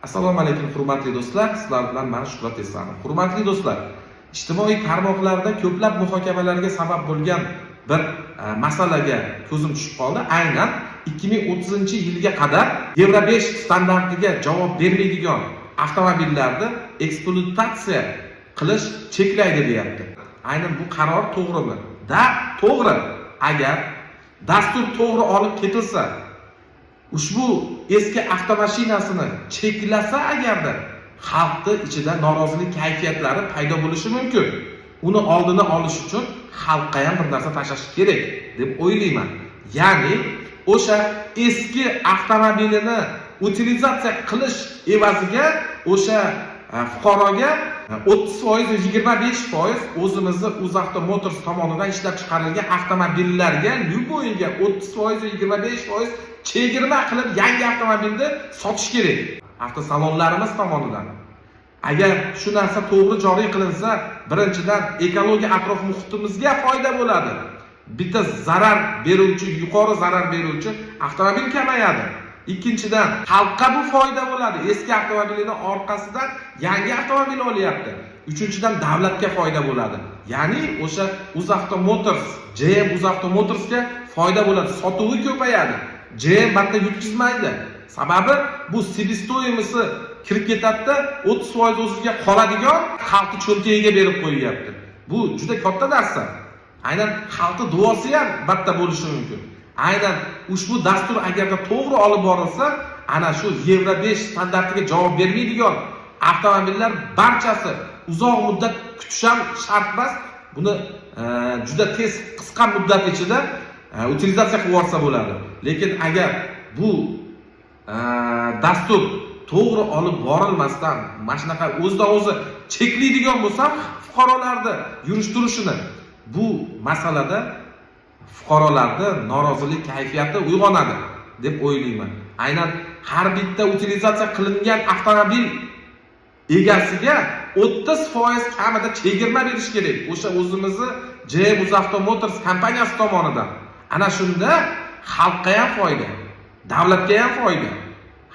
Assalomu alaykum, hurmatli do'stlar, sizlar bilan man, Shuhrat Esanov. Hurmatli do'stlar, ijtimoiy tarmoqlarda ko'plab muhokamalarga sabab bo'lgan bir masalaga ko'zim tushib qoldi. Aynan 2030-yilga qadar Yevro 5 standartiga javob bermaydigan avtomobillarni ekspluatatsiya qilish cheklaydi deyapti. Aynan bu qaror to'g'rimi? Да, to'g'ri. Agar dastur to'g'ri olib ketilsa, ushbu eski avtomashinasini cheklasa, agarda xalqni ichida norozilik kayfiyatlari paydo bo'lishi mumkin. Uni oldini olish uchun xalqqa ham bir narsa tashlash kerak deb o'ylayman. Ya'ni o'sha eski avtomobilini utilizatsiya qilish evaziga o'sha fuqaroga 30%, 25% o'zimizni UzAuto Motors tomonidan ishlab chiqarilgan avtomobillarga, любой ga 30%, 25% chegirma qilib yangi avtomobilni sotish kerak avtosalonlarimiz tomonidan. Agar shu narsa to'g'ri joriy qilinsa, birinchidan, ekologiya, atrof muhitimizga foyda bo'ladi. Bitta zarar beruvchi, yuqori zarar beruvchi avtomobil kamayadi. Ikkinchidan, xalqqa bu foyda bo'ladi. Eski avtomobilini orqasidan yangi avtomobil olyapti. Uchinchidan, davlatga foyda bo'ladi. Ya'ni o'sha UzAuto Motors, JM UzAuto Motorsga foyda bo'ladi, sotuvi ko'payadi. JM bitta yutqizmaydi. Sababi bu себестоимости kirib ketadida, 30% o'ziga qoladigan xalqni cho'ntagiga berib qo'yyapti. Bu juda katta narsa. Aynan xalqni duosi ham bitta bo'lishi mumkin. Aynan ushbu dastur agarda to'g'ri olib borilsa, ana shu Yevro 5 standartiga javob bermaydigan avtomobillar barchasi uzoq muddat kutish ham shart emas. Buni juda tez, qisqa muddat ichida utilizatsiya qilib yuborsa bo'ladi. Lekin agar bu dastur to'g'ri olib borilmasdan, mana shunaqa o'zidan o'zi cheklaydigan bo'lsa fuqarolarni yurish turishini, bu masalada fuqarolarda norozilik kayfiyati uyg'onadi deb o'ylayman. Aynan har bitta utilizatsiya qilingan avtomobil egasiga 30% kamida chegirma berish kerak o'sha o'zimizni JM UzAuto Motors kompaniyasi tomonidan. Ana shunda xalqqa ham foyda, davlatga ham foyda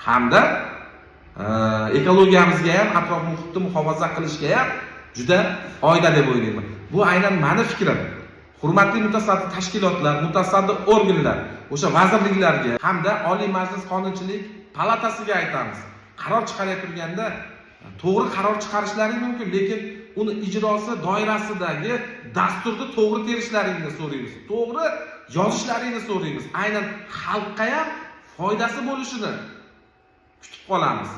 hamda ekologiyamizga ham, atrof muhitni muhofaza qilishga ham juda foyda deb o'ylayman. Bu aynan mani fikrim. Hurmatli mutasaddi tashkilotlar, mutasaddi organlar, o'sha vazirliklarga hamda Oliy Majlis Qonunchilik palatasiga aytamiz: qaror chiqarayotganda to'g'ri qaror chiqarishlari mumkin, lekin uni ijrosi doirasidagi dasturni to'g'ri terishlaringni so'raymiz, to'g'ri yozishlaringni so'raymiz. Aynan xalqqa ham foydasi bo'lishini kutib qolamiz.